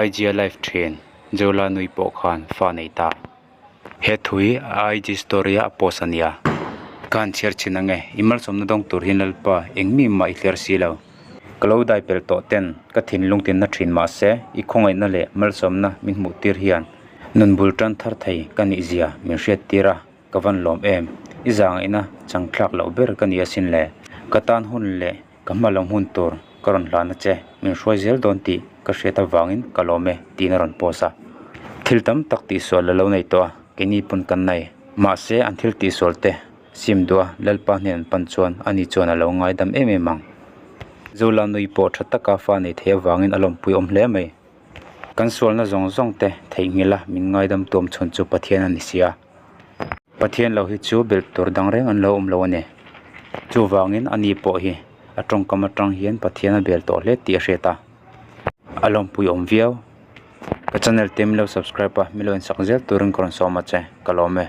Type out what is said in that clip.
IG a live thin Jola nui pawh khan fa nei ta. He thu hi a IG story a a post a nia. Ka han chhiar chhin ange, i malsawmna dawng tur hian Lalpa eng mi mah i hliar si lo. Ka lo dai pel tawh ten ka thinlung tinna thin mahse i khawngaihna leh malsawmna min hmuh tir hian nun bul tan thar thei ka nih zia min hriat tir a, ka van lawm em. I zangaihna chang thlak loh ber ka ni asin le. Ka tan hun leh ka hma lam hun tur ka rawn hlan a che, min hruai zel dawn tih ka hriat avangin ka lawm e tiin a rawn post a. Thil tam tak tihsual la lo nei tawh a, keini pawn kan nei. Mahse an thil tihsual te sim duh a Lalpa hnen an pan chuan ani chuan a lo ngaidam em em ang. Zola nui pawh tha taka fa nei thei avangin a lawmpui awm hle mai. Kan sualna zawng zawng te theihnghilh a min ngaidam tuam chhun chu Pathian a ni si a. Pathian lo hi chu belh tur dang reng an lo awm lo a ni. Chuvangin ani pawh hi a tawngkam atang hian Pathian a bel tawh hle tih a hriat a. A lawmpui awm viau. Ka channel te min lo subscribe a, min lo insak zel turin ka rawn sawm a che. Ka lawm e.